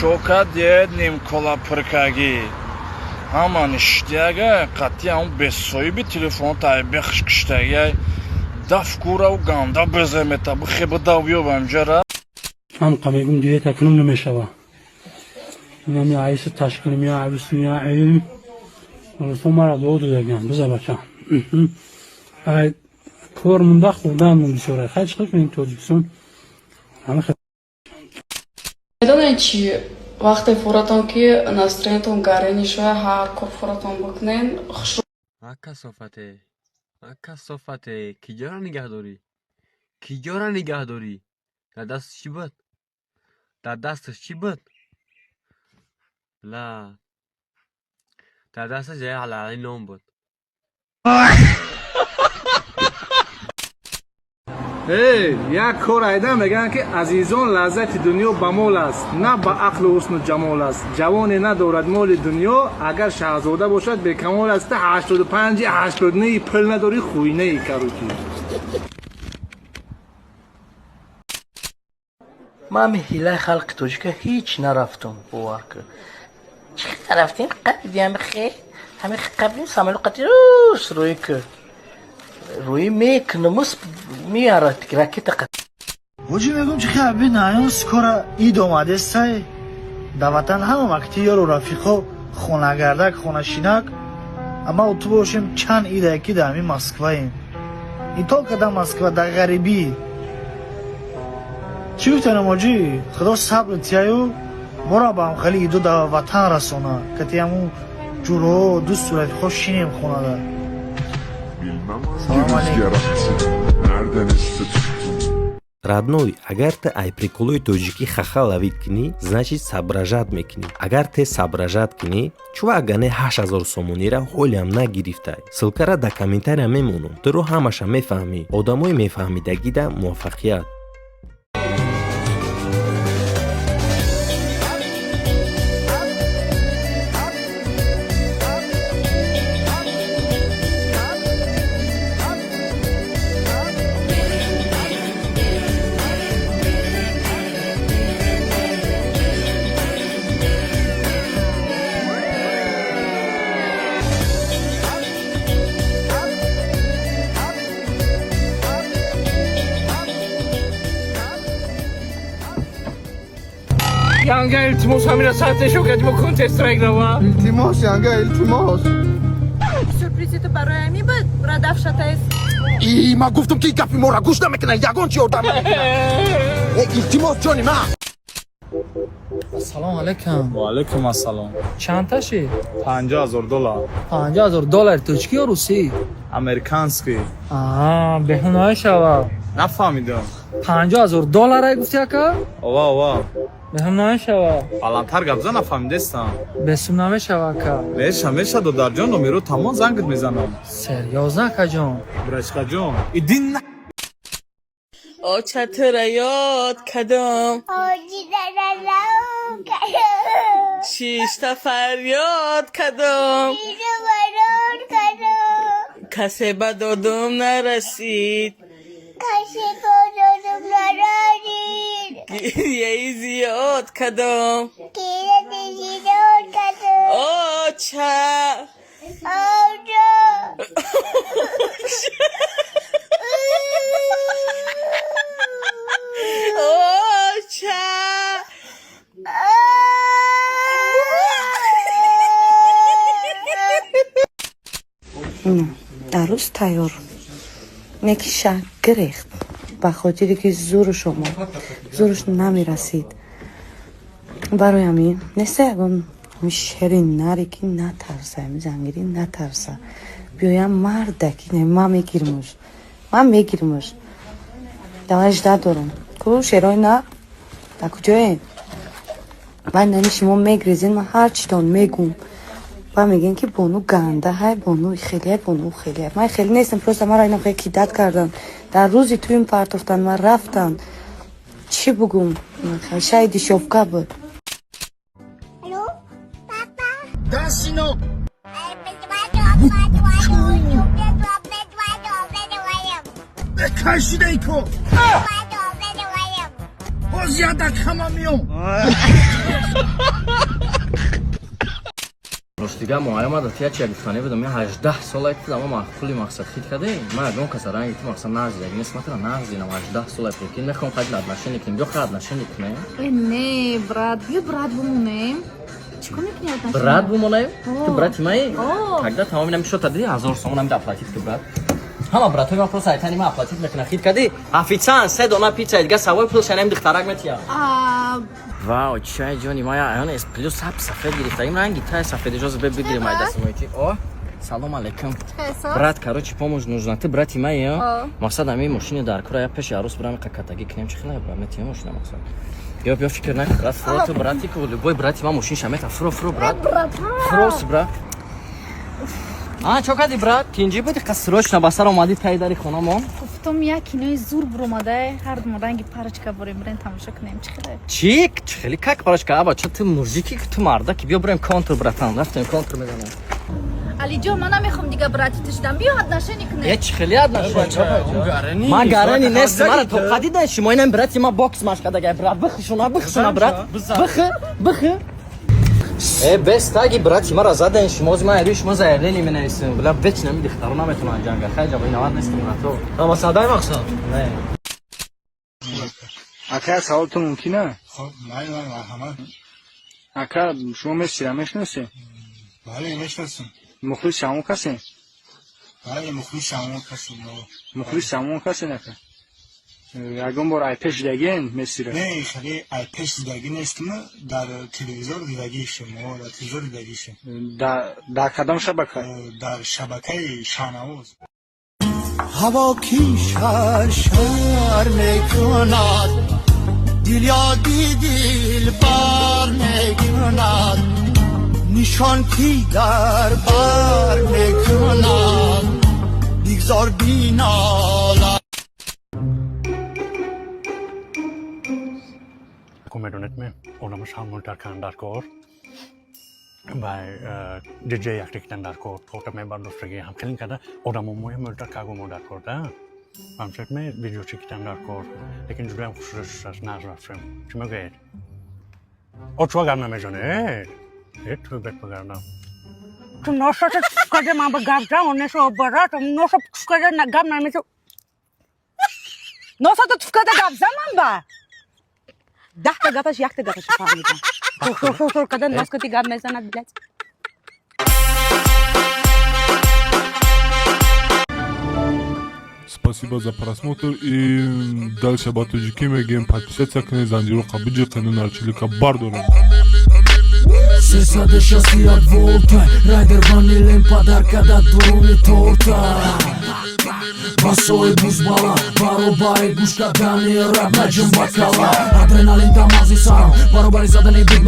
Чо кадед нимкола пиркагӣ? Ҳама ништяга қатъи ҳамн бесоҳиби телефон тай бехш киштагиай дафкурав ганда беземета бихе бидав биёбам ҷара. Ман мегум диета кунум, намешава. Инами айси ташкил меавис меаим. Русо мара дуо додаган биза, бача. Ай кор мунда, хӯрдан мун бисёра. Хай, чӣ кунем, Тоҷикистон ҳама. Медонед чӣ, вақте фуратон ки настроениятон гарини шуда, ҳар кор фуратон бикунен, хушрӯ. А касофате, а касофате, киҷора нигаҳ дорӣ, киҷора нигаҳ дорӣ? Дар дасташ чӣ буд? Дар дасташ чӣ буд? Ла, дар дасташ як ҳалали нон буд. Эй, як кор айда мегӯянд, ки азизон, лаззати дунё ба мол аст, на ба ақлу ҳусну ҷамол аст. Ҷавоне надорад моли дунё, агар шаҳзода бошад, бекамол аст. 85, 89, пул надорӣ, хуйнаи, короче. Ман ҳами ҳилаи халқи тоҷика ҳеҷ нарафтам, бовар кун. Чӣ рафтем, қабидем, хе ҳами қабидем, самолёт қати рӯс рӯи ку рӯи мекунамус, меярад ракета. Ҳоҷӣ, мегӯм, чи хел наён скоро ид омадестай. Дар ватан ҳама вақти ёру рафиқо хонагардак, хонашинак, аммо ту бошем, чанд идае ки дар ҳамин Москваем, не только дар Москва, дар ғарибӣ. Чӣ гуфтанам, ҳоҷӣ, худо сабр тияю моро ба ҳамхели иду дар ватан расона, кати ҳамун ҷуроҳо, дӯсту рафиқо шинем хонада. Салому алейкум. Родной, агар ты ай приколои тоҷикӣ хаха ловить кунӣ, значит, соображать мекунӣ. Агар те соображать кунӣ, чӯ агане 8000 сомонира ҳолиам нагирифтай? Ссылкара дар комментария мемонам, туро ҳамаша мефаҳмӣ. Одамои мефаҳмидагида муваффақият. Янга, илтимос, ҳамина сатешо кадимо Контер Страйк рава. Илтимос, янга, илтимос. Сюрпризи ту барои ҳамин буд, радав шатаис. И ман гуфтам, ки гапи моро гӯш намекунад, ягон чи ёрдам намекунад. Э, илтимос, ҷони ман. Ассалому алайкум. Ва алайкум ассалом. Чанд таши? 50 000 доллар. 50 000 доллар тоҷикӣ ё русӣ? Американский. Аа, беҳунаи шава. Нафаҳмидам. 50 000 доллар ай гуфти, ака? Ова, ова. Беҳум намешава. Баландтар гап зан, нафаҳмидестам. Бесум намешава, ака. Меша, меша, додарҷон, номеро тамом, зангит мезанам. Серьёзно, акаҷон? Братишкаҷон, иди на. Очатра ёд кадом, шишта фарёд кадом, касе ба додум нарасид, гирьяи зиёд кадом, оча. Оча. Дар рӯз тайёр мекиша, гирехт, ба хотире ки зуру шумо зуруш намерасид. Барои ҳамин неста ягон шери наре, ки натарса, ами зангирӣ натарса, биёям мардаки. Не, ман мегирмуш, ман мегирмуш, давай, жда дорам ку шерои на. Дар куҷоед? Баъд нами шумо мегрезен, ман ҳар читон мегум, ба мегӯем, ки бону ганда ҳай, бону хеле, бону хеле. Ман хеле нестам, просто маро инам хеле кидать кардан, дар рӯзи туим партофтан, ман рафтан. Чӣ бугум, шаи дешёвка буд. Да, сынок. Кашидай ко. Боз як дақиқа ман миём. Ростига, муайям тия чи гуфтанӣ будам. Я 18 сола ки ама маъқули мақсад хит кардем. Ман ягон каса ранги ту мақсад нағз як нест, матра нағз динам 18 сола, прикинь. Мехоҳам қадил отношение кунем, ё ха отношение кунем. Э, не, брат, биё брат бумонем. Чикор мекунӣ отношения? Брат бумонем? Ту брати маи? О. Тогда тамоми нами шота диди, 1000 сомон ами оплатить ки, брат. Ҳама братҳои ман просто айтани ман оплатить мекунад. Хит кардӣ? Официант, се дона пицца, дига савои пулш анами духтарак метия. А, Вау, чай ҷони мая, аян с плюс саб сафед гирифтагим, ранги тай сафед, ижоза бе бигирем ай дасти моити. О, салом алейкум. Хесо? Брат, короче, помощь нужна. Ты брати мои, О. мақсад ами мошини дар кура, я пеши арӯс бурам, қакатагӣ кунем, чӣ хела, брат, метиё мошина, мақсад. Ё бё, фикр накун, брат, фуро, ту брати ку, любой брати ма мошин шамета, фуро, фуро, брат. Фурос, брат. А, чо кади, брат? Тинҷи буди, қа срочно ба сар омадӣ таи дари хонамон? Гуфтам, як кинои зур буромада, ҳар думо ранги парочка борем, бирем тамошо кунем. Чӣ хеле? Чӣ? Чӣ хели, как парочка? Аба, чо ту мужики, ту марда ки, биё бурем контр, братан, рафтем контр мезанем. Алиҷон, ман намехоҳам дига брати ту шудам. Биё отношение кунем. Е, чӣ хели отношение? Ман гарани нест, мара тоқа дидан шумо, инам брати ма бокс машқ кардагай, брат, бихшуна, бихшуна, брат. Бихи, бихи. Э, без таги брати мара задан шумо, ози ман рӯи шумо заявление менависем. Бла, вечно ми духтаро наметавонанд ҷанга. Хай ҷаба инават нестем, брато. Ама садай мақсад. Не. Ака, саволтон мумкина? Хоб, майли, марҳамат. Ака, шумо Мессира мешиносед? Бале, мешиносам. Мухлиси ҳамон касе? Бале, мухлиси ҳамон касем. Мухлиси ҳамон касен, ака? Ягон бор ай пеш дидагиен Мессира? Не, хеле ай пеш дидагӣ нестм, дар телевизор дидагишем, дар телевизор дидагишем. Дар кадом шабака? Дар шабакаи Шаҳнавоз. Ҳаво ки шаршар мекунад, дил ёди дилбар мекунад, нишон ки дар бар мекунад, бигзор бинолад. Медонед, ме одама шамултар кан дар кор ва диҷей якрикдан дар кор торта мебардоштаги ҳамхелин карда одамо моя мӯлтар кагумо дар кор да ҳамшет ме видеочи китан дар кор, лекин ҷудоям хушрӯшаш нағз рафтем. Чӣ мегӯед? О, чуа гап намезанед? Э, ту бет багардам. Tu nosото каде ма гап да, он нешо брат, носо каде на гап намезо. Носото каде гап заман ба. Даҳта гапаш якта гапаш фаҳмидам. Шур каде нос кати гап мезанад, блядь. Спасибо за просмотр и дальше ба тоҷикӣ мегӯем: подписаться кунед, занҷироқа биҷиқену нарчилика бардорем. 361 волта райдер ванилем падарка дар дуруни торта. Басои бузбала баробари гӯш кардани рап наҷум ба кала, адреналин дар мағзи сарам баробари задани бит.